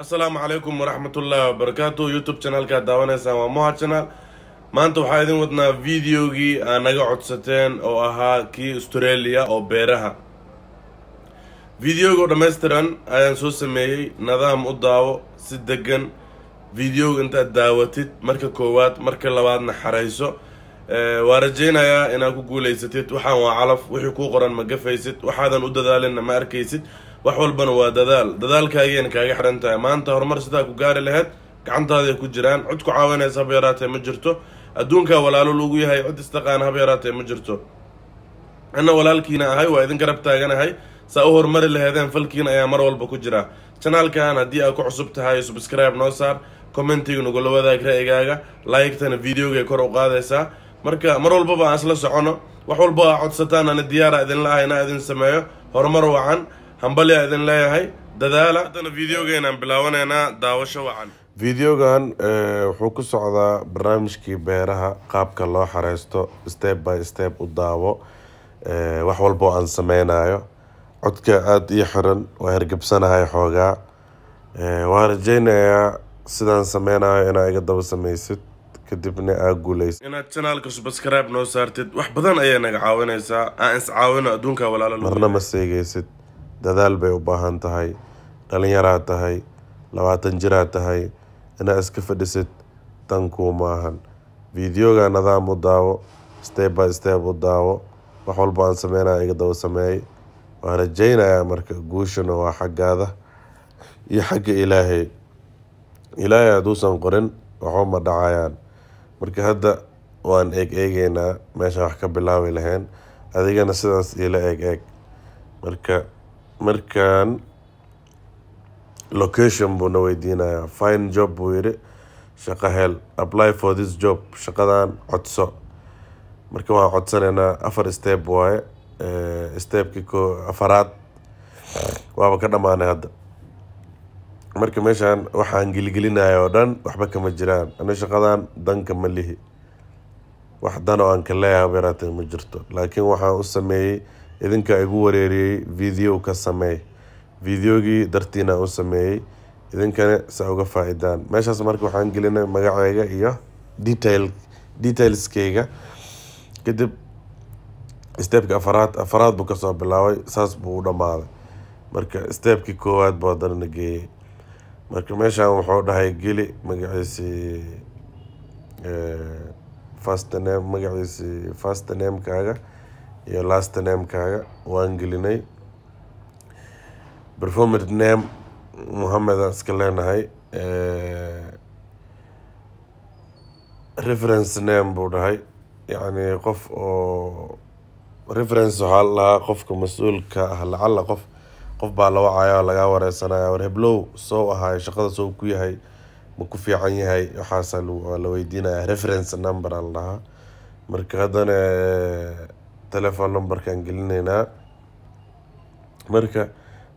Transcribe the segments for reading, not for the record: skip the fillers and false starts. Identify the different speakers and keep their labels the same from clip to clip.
Speaker 1: Asalaamu calaykum waraxmatullaahi wabarakaatu. YouTube channelkaad daawanaysaan waa Moha Channel. Maanta waxaa idin wadnaa videogii aa naga codsateen oo ahaa kii Australia oo beeraha. Videoga oo dhammaystiran ayaan soo sameeyey. Nidaam u daawo si degan videoga intaad daawatid marka koowaad, marka labaadna xarayso. Waa rajaynayaa inaad ku guulaysatid. Waxaan waa calaf, wixii kuu qoran ma gafaysid, waxaadan u dadaalinna ma arkaysid. Wax walbana waa dadaal, dadaalkaagayna kaaga xiran tahay. Maanta horumar sidaa ku gaari lahayd gacantaaday ku jiraan. Cid ku caawinaysa haba yaraatee ma jirto. Adduunkaa walaalo lagu yahay, cid istaqaana haba yaraatee ma jirto. Ana walaalkiina ahay, waa idin garab taaganahay. Saa u horumari laheedeen falkiina ayaa mar walba ku jira. Channelkan haddii aad ku cusub tahay, subscribe noo saar, commentiga nagula wadaag ra'yigaaga, like-tana videogay kor u qaadaysaa. Marka mar walbaba aan isla socono. Wax walba aa codsataan ana diyaara idinla ahay inaa idin sameeyo. Horumar wacan, hambalyaa idin leeyahay, dadaala. Haddana videogeenaan bilaawanaynaa, daawasho wacan.
Speaker 2: Videogan wuxuu ku socdaa barnaamijkii beeraha, qaabka loo xareysto. Step by step u daawo wax walba oo aan sameynayo. Codka aada ii xiran, waa hergebsanahay xoogaa. Waan rajeynayaa sidaan sameynayo inaa iga daba sameysid, kadibna aa guuleysid.
Speaker 1: Inaad channelka subscribe noo saartid wax badan ayay naga caawinaysaa. Aan is caawino, adduunka walaalo lagu
Speaker 2: marna
Speaker 1: yahay.
Speaker 2: Ma seegeysid, dadaal bay u baahan tahay. Dhalinyaraa tahay, 20 jiraa tahay, inaa iska fadhisid tan kuuma ahan. Videoga nidaam u daawo, step by step u daawo. Wax walba aan sameynaya iga daba sameeyay. Waan rajeynayaa marka guushuna waa xaggaada iyo xagga Ilaahay. Ilaahay hadduusan qorin, waxba ma dhacayaan. Marka hadda waan eeg eegeynaa meesha wax ka bilaabi lahayn, adigana sidaas iila eeg eeg. Marka markaan location buu na weydiinayaa. "Find job" buu yidhi, shaqo hel. "Apply for this job", shaqadan codso. Marka waan codsanaynaa. Afar step waaye. Stepkii ko afaraad waaba ka dhamaanay hadda. Marka meeshaan waxaan geligelinaya oo dhan waxba kama jiraan. Ani shaqadan danka ma lihi, wax dan oo aan ka leeyahay haba yaraatee ma jirto, laakiin waxaan u sameeyey idinka igu wareeriyey "video ka sameey". Videogii dartiina u sameeyey, idinkana saa uga faa-idaan meeshaas. Marka waxaan gelinay magacayga iyo detailskeyga. Kadib stepka afaraad buu kasoo bilaabay, saas buu u dhamaaday. Marka stepkii koowaad buu haddana na geeyey. Marka meeshaan wuxuu dhahay geli magaciisi, first name, magaciisi, first namekaaga iyo last namekaaga. Waan gelinay. Preferred name Mohamed aan iska leenahay. "Reference name" buu dhahay, yacni qof oo reference waxaa la dhahaa qofka mas-uulka ah. Lacala qof baa la wacaya oo lagaa wareysanaya: "War heblow soo ahaay, shaqada soo ku yahay, ma ku fiican yahay?" Waxaasaa waa la weydiinaya, reference number aa la dhahaa. Marka haddana telephone numberkaan gelinaynaa. Marka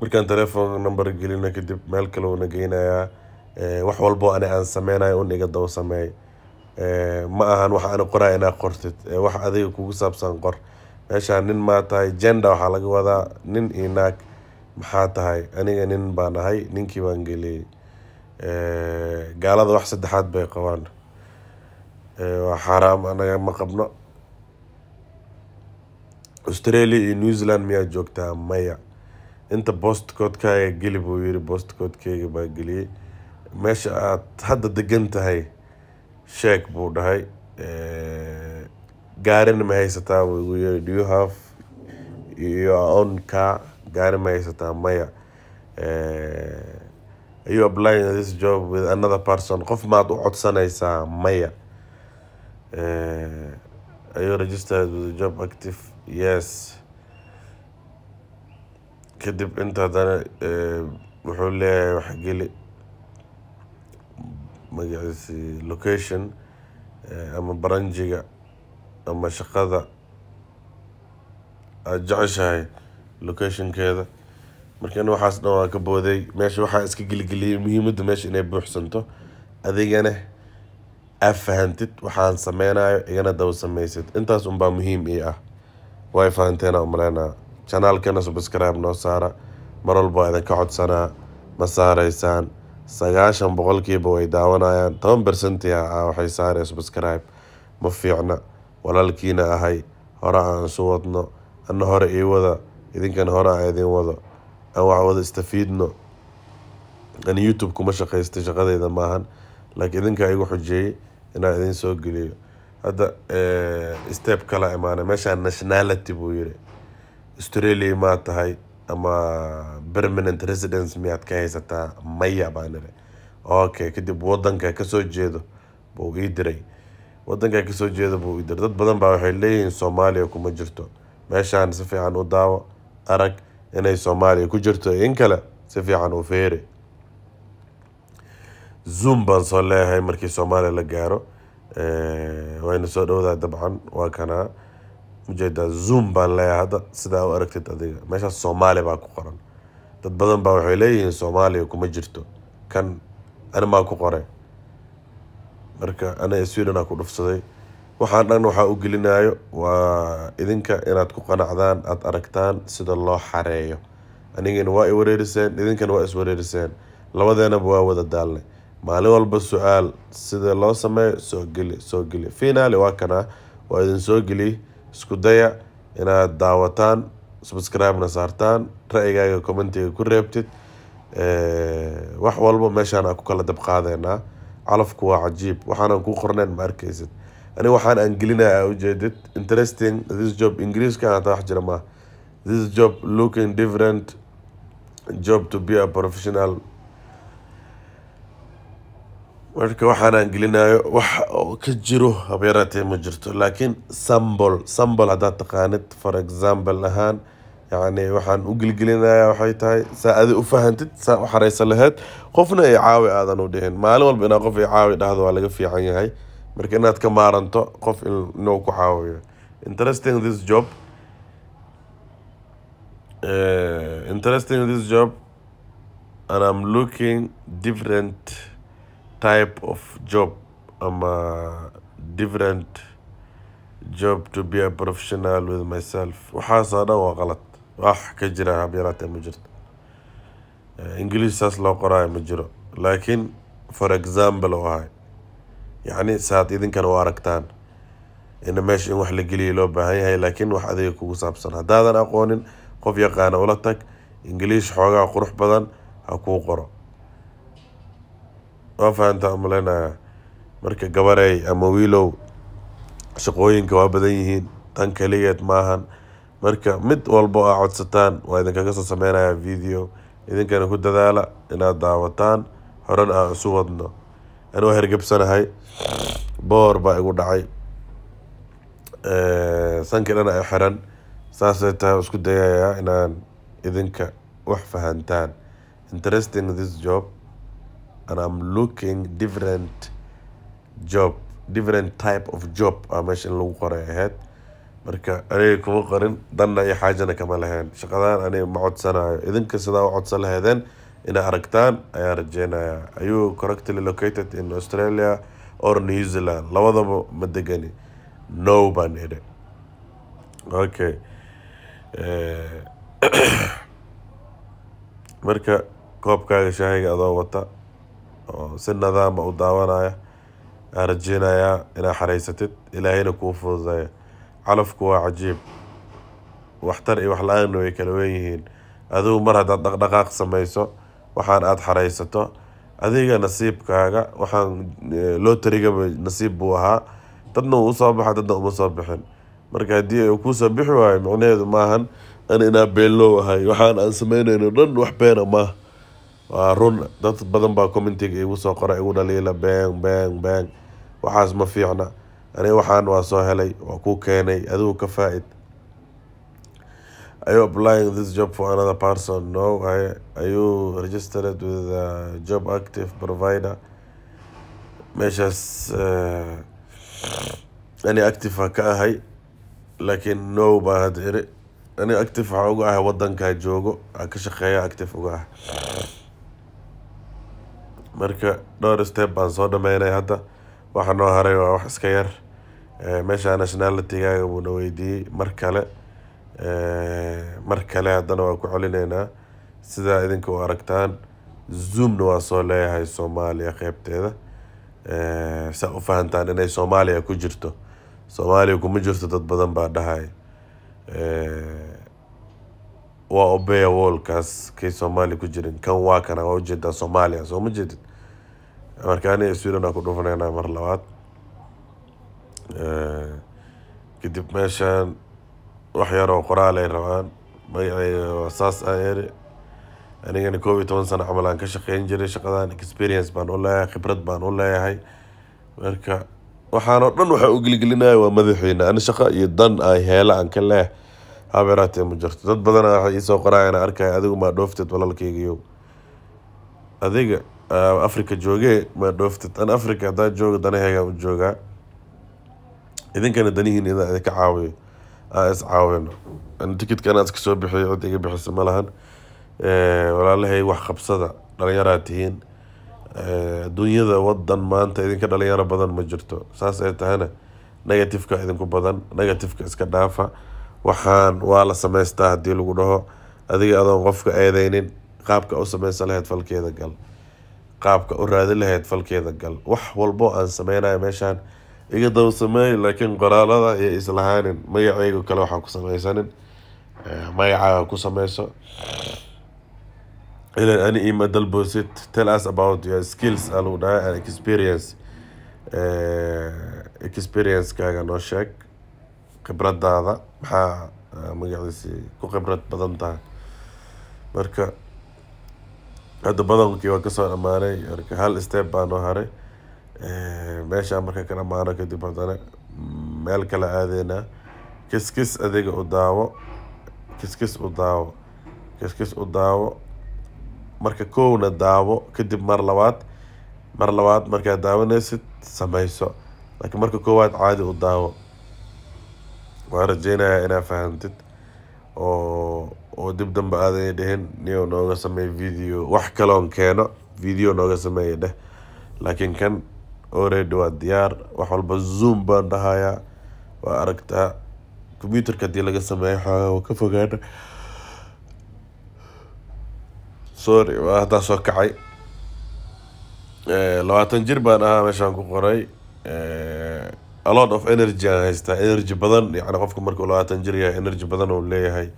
Speaker 2: markaan telephone number gelino kadib, meel kale uuna geynayaa. Wax walbo ani aan sameynayo un iga daba sameey. Ma ahan wax ani qoraya inaad qortid, wax adiga kugu saabsan qor. Meeshaan nin maa tahay? Gender waxaa laga wadaa nin iyo naag maxaa tahay. Aniga nin baan ahay, ninkii baan geliyey. Gaalada wax saddexaad bay qabaan, waa xaaraam, anaga ma qabno. Australia iyo New Zealand miyaa joogtaa? Maya. Inta postcodekaaga geli buu yiri, postcodekeyga baa geliyey. "Meesha aad hadda degan tahay sheeg" buu dhahay. "Gaarina ma haysataa?" buu igu yiri. "Do you have your own car?" Gaari ma haysataa? Maya. "Are you applying this job with another person?" Qof maad u codsanaysaa? Maya. "Are you registered with the job active?" Yes. Kadib inta haddana wuxuu leeyahay wax geli, magaciisi, location ama branchiga ama shaqada aada jeceshahay locationkeeda. Marka in waxaas dhan waa ka booday. Meesha waxaa iska geligeliyey muhiimadda meesha inay buuxsanto, adigana aad fahantid waxaan sameynayo, igana daba sameysid. Intaas unbaa muhiim ii ah. Way fahanteena umaleynaa. Channelkana subscribe noo saara, mar walba waa idinka codsanaa, ma saareysaan? 90% way daawanayaan, 10% ah waxay saareen subscribe. Ma fiicna. Walaalkiina ahay, hore aan isu wadno, anna hore ii wada, idinkana hore aan idin wado, aan wax wada istafiidno. Ani YouTube kuma shaqaystay, shaqadayda maahan, laakiin idinkaa igu xujeeyey inaan idin soo geliyo. Hadda step kala imaanay. Meeshaan nationality buu yiri, Australia maa tahay ama permanent residence miyaad ka haysataa? Maya baan iri. Okay, kadib wadanka kasoo jeedo buu ii diray, wadanka kasoo jeedo buu ii diray. Dad badan baa waxay leeyihiin Soomaaliya kuma jirto. Meeshaan si fiican u daawo, arag inay Soomaaliya ku jirto iyo in kale, si fiican u feeri. Zoom baan soo leeyahay markii Soomaaliya la gaaro. Wayna soo dhowdaa dabcan. Waa kanaa, ujeedaa, zoom baan leeyahay. Hadda sidaa u aragtid adiga, meeshaas Soomaaliya baa ku qoran. Dad badan baa waxay leeyihiin Soomaaliya kuma jirto. Kan animaa ku qoray. Marka aniga Sweden aa ku dhufsaday. Waxaan dhan waxaa u gelinayo waa idinka inaad ku qanacdaan, aada aragtaan sida loo xareeyo. Anigana waa i wareeriseen, idinkana waa iswareeriseen, labadeenaba waa wada daalnay. Maalin walba su-aal sida loo sameeyo, soo geli, soo geli. Finally waa kanaa, waa idin soo geliy. Isku daya inaad daawataan, subscribe-na saartaan, ra'yigaaga commentiga ku reebtid. Wax walba meeshaan aan ku kala dab qaadeynaa. Calafku waa cajiib, waxaanan ku qornayn ma arkaysid. Aniga waxaan aan gelinaya aa ujeedid, interesting this job, Ingiriiska hataa wax jira maaha. This job, looking different job to be a professional. Marka waxaanaan gelinayo wax oo ka jiro habyaraatee ma jirto, laakiin sample, sample haddaad taqaanid, for example ahaan, yacni waxaan u gelgelinayaa waxay tahay saa adi u fahantid, saa u xareysan lahayd, qofna ay caawi aadan u dhihin. Maalin walba inaad qof ay caawi dhahdo waa laga fiican yahay. Marka inaad ka maaranto qof inuu ku caawiyo. Interesting this job, interesting this job and I'm looking different type of job ama different job to be a professional with myself. Waxaasoo dhan waa qalad, wax ka jira habyaraatee ma jirto. English saas loo qoraayo ma jiro, laakiin for example oo ahay, yacni saad idinkana u aragtaan in meesha in wax la geliyo loo baahan yahay, laakiin wax adiga kugu saabsan haddaadan aqoonin, qof yaqaana ula tag, English xoogaa qurux badan ha kuu qoro. Waa fahantaa umaleynaya. Marka gabarey ama wiilow, shaqooyinka waa badan yihiin, tan kaligeed maahan. Marka mid walba oo aa codsataan waa idinkaga soo sameynaya video. Idinkana ku dadaala inaad daawataan, horena aan isu wadno. Ani waa hergebsanahay, boor baa igu dhacay, sankii dhan ay xiran. Saasay tahay isku dayayaa inaan idinka wax fahantaan. Interesting this job and I'm looking different job, different type of job aa meesha in lagu qoray ahayd. Marka aniga kuma qorin, danna iyo xaajana kama lahayn shaqadan. Aniga ma codsanayo, idinka sidaa u codsan lahaydeen inaa aragtaan ayaan rajeynayaa. Are you correctly located in Australia or New Zealand? Labadaba ma degani, no baan idhi. Okay. Marka koobkaaga shaahiga adoo wata oo si nadaama u daawanaya aan rajeynayaa inaad xareysatid, Ilaahayna kuu fududeeyo. Calafku waa cajiib, waxtar iyo wax la-aanna way kala wen yihiin. Adigu mar haddaad dhaqdhaqaaq sameyso, waxaan aada xareysato, adiga nasiibkaaga. Waxaan lotarigaba nasiib buu ahaa, dadna wuu usoo baxa, dadna uma soo bixin. Marka haddii uu kuusoo bixi waayo, micnaheedu maahan an inaa beenlow ahay. Waxaan aan sameynayno dhan wax beena maaha, waa run. Dad badan baa commentiga igu soo qora, igu dhaliila, been, been, been. Waxaas ma fiicna. Aniga waxaan waa soo helay, waa kuu keenay, adigu ka faa-id. Are you applying this job for another person? No. Are you registered with a job active provider? Meeshaas ani active ka ahay, laakiin no baa hadda iri. Ani active waxaa uga ahay wadankaa joogo aan ka shaqeeya, active uga ah. Marka dhowr step baan soo dhameynay, hadda waxa noo haray waa wax iska yar. Meesha nationalitygaaga buu na weydiiyey mar kale. Mar kale haddana waa ku celineynaa sidaa idinka u aragtaan. Zoomna waa soo leeyahay Soomaaliya qeybteeda. Saa u fahantaan inay Soomaaliya ku jirto. Soomaaliya kuma jirto, dad badan baa dhahay. Waa obeya wallkaas kay Soomaaliya ku jirin. Kan waa kana, waa ujeedaa Soomaaliya, soo ma jeedid? Marka aniga Sweden aan ku dhufaneynaa mar labaad. Kadib meeshaan wax yar oo qoraal ay rabaan. Magacayga waa saas aan iri. Anigana 11 sano camal aan ka shaqeyn jiray shaqadan. Experience baan u leeyahay, khibrad baan u leeyahay. Marka waxaan oo dhan waxa u geligelinaya waa madaxiina. Ani shaqo iyo dan ay heela aan ka leeyahay haba yaraatee ma jirto. Dad badan waxay iisoo qorayaan, arkaya, adigu maa dhooftid walaalkaygiyow, adiga Africa joogee maa dhooftid? An Africa haddaan joogo danahaygaan u joogaa, idinkana danihiin inaan idinka caawiyo, aan is caawino. Ani tikidka anaa iska soo bixiyo, cid iga bixisa ma lahan. Walaalahay, wax qabsada, dhalinyaraa tihiin. Adduunyada wadan maanta idinka dhalinyaro badan ma jirto. Saas ay tahana negativeka idinku badan, negativeka iska dhaafa. Waxaan waa la samaystaa haddii lagu dhaho, adiga adoon qofka eedeynin, qaabka u sameysan lahayd falkeeda gal, qaabka u raadin lahayd falkeeda gal. Wax walbo aan sameynayo meeshaan iga daba sameey, laakiin qoraalada iyo islahaanin magacayga kale waxaa ku sameysanin. Magacaaga ku sameyso ilan ani ima dalboosid. "Tell us about your skills" aa lagu dhahay and experience. Experience-kaaga noo sheeg, khibradaada maxaa, magaciisi ku khibrad badan tahay. Marka hadda badankii waa kasoo dhammaanay. Marka hal step baa noo haray. Meeshaan marka ka dhamaano kadib, haddana meel kale aadeynaa. Kiskis adiga u daawo, kiskis u daawo, kiskis u daawo. Marka kowna daawo, kadib mar labaad, mar labaad markaad daawanaysid sameyso, laakiin marka koowaad caadi u daawo. Waan rajeynayaa inaad fahantid oo dib dambe aadan dhihin niyow nooga sameey video, wax kaloon keeno video nooga sameeya dheh. Laakiin kan already waa diyaar, wax walba zoom baan dhahayaa, waa aragtaa. Computerka haddii laga sameeyo xoogaa waa ka fogaana. Sorry, waa haddaa soo kacay. 20 jir baan ahaa meeshaan ku qoray. A lot of energy aan haystaa, energy badan. Yacni qofka markuu 20 jir yahay energy badan uu leeyahay,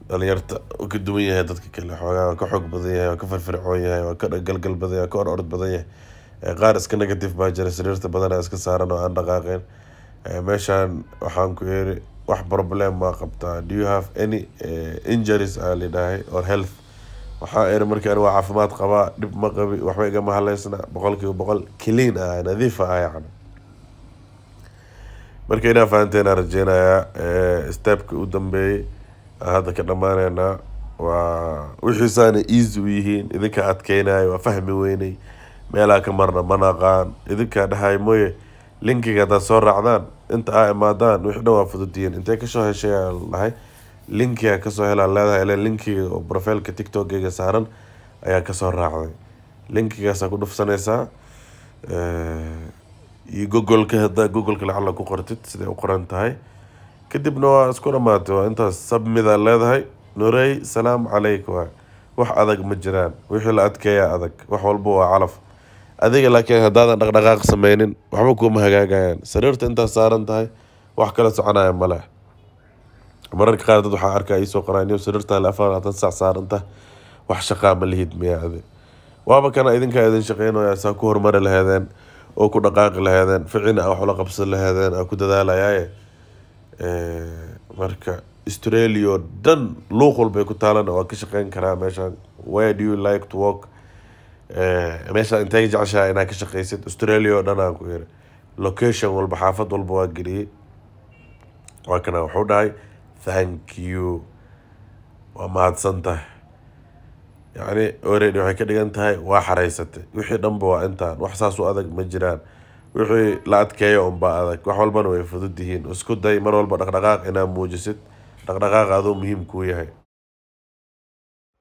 Speaker 2: dhalinyarta uu ka duwan yahay dadka kale, xoogaa waa ka xoog badan yahay, waa ka firfircoon yahay, waa ka galgal badan yahay, waa ka or orod badan yahay. Qaar iska negative baa jira, sariirta badanaa iska saaran oo aan dhaqaaqeen. Meeshaan waxaan ku yiri, wax problem maa qabtaa? "Do you have any injuries?" aa lidhahay, or health. Waxaa iri marka ani waa caafimaad qabaa, dhib ma qabi, waxba igama haleysna, 100% clean ah, nadiif ah yacni. Marka inaa fahanteen aan rajeynayaa. Stepka u dambeeyey aan hadda ka dhamaaneynaa waa wixiisaana easy u yihiin. Idinka adkeynayo, waa fahmi weynay, meelaa ka marna ma naqaan idinkaa dhahay mooye. Linkiga haddaad soo raacdaan, inta aa imaadaan, wixii dhan waa fududiyiin. Intee kasoo heshay aa dhahay, linkiga kasoo helaa leedahay. Ileen linkiga oo profileka TikTokeyga saaran ayaa kasoo raacday, linkigaasaa ku dhufsanaysaa. Iyo Google-ka, haddaa Google-ka lacala ku qortid siday u qoran tahay, kadibna waa isku dhamaatay, waa intaas. Submit aa leedahay. Nurey, salaam calayk. Waay, wax adag ma jiraan, wixii la adkeeyaa adag. Wax walba waa calaf adiga, laakiin haddaadan dhaqdhaqaaq sameynin waxba kuuma hagaagayaan. Sariirta intaad saaran tahay wax kala soconaya male. Mararka qaar dad waxaa arkaa iisoo qoraan, niyow sariirtaa la 24 saac saaran tahay, wax shaqaa ma lihid miyaa adi? Waaba kana idinkaa idin shaqeynaya, saa ku horumari laheedeen oo ku dhaqaaqi laheedeen, ficina aa wax ula qabsan laheedeen, aa ku dadaalayaaye. Marka Australia oo dhan luuq walbay ku taalana waa ka shaqeyn karaa. Meeshaan "Where do you like to work?" Meeshaan intee jeceshahay inaad ka shaqeysid? Australia oo dhan aan ku yiri, location walba, xaafad walba waa geliyey. Waa kana, wuxuu dhahay "Thank you", waa mahadsan tahay. Yacni already waxay ka dhigan tahay waa xareysatay. Wixii dhanba waa intaan, wax saas u adag ma jiraan. Wixii la adkeeyo unbaa adag, wax walbana way fudud yihiin. Isku day mar walba dhaqdhaqaaq inaad muujisid, dhaqdhaqaaq aduu muhiim kuu yahay.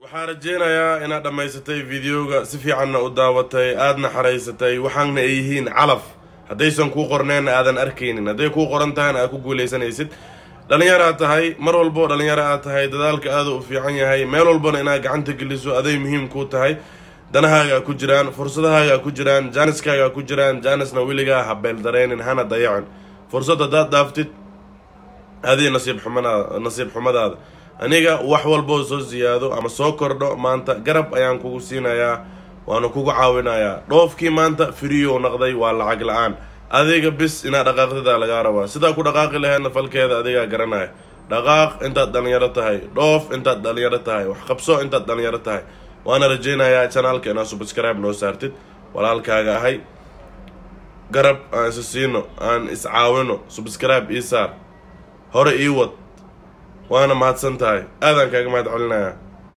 Speaker 1: Waxaan rajeynayaa inaad dhammaysatay videoga, si fiicanna u daawatay, aadna xaraysatay. Waxaana ay yihiin calaf, haddaysan kuu qorneenna aadan arkaynin, hadday kuu qoran tahayna aad ku guuleysanaysid. Dhallinyaraa tahay, mar walbo dhalinyaro aad tahay, dadaalka aada u fiican yahay. Meel walbana inaad gacanta geliso aday muhiim kuu tahay. Danahaagaa ku jiraan, fursadahaagaa ku jiraan, jaaniskaagaa ku jiraan. Jaanisna weligaa ha beeldareynin, hana dayacin. Fursad haddaad dhaaftid, adii nasiib xumadaada, nasiib xumadaada. Aniga wax walboo soo siyaado ama soo kordho maanta garab ayaan kugu siinayaa, waana kugu caawinayaa. Dhoofkii maanta free oo noqday, waa lacag la-aan. Adiga bis inaad dhaqaaqdidaa lagaa rabaa. Sidaa ku dhaqaaqi laheedna falkeeda adigaa garanaya. Dhaqaaq intaad dhalinyaro tahay, dhoof intaad dhalinyaro tahay, wax qabso intaad dhalinyaro tahay. Waana rajaynayaa channelka inaad subscribe noo saartid. Walaalkaaga ahay, garab aan isa siino, aan iscaawino. Subscribe ii saar, hore ii wad. Waana mahadsan tahay, aadaan kaaga mahad celinayaa.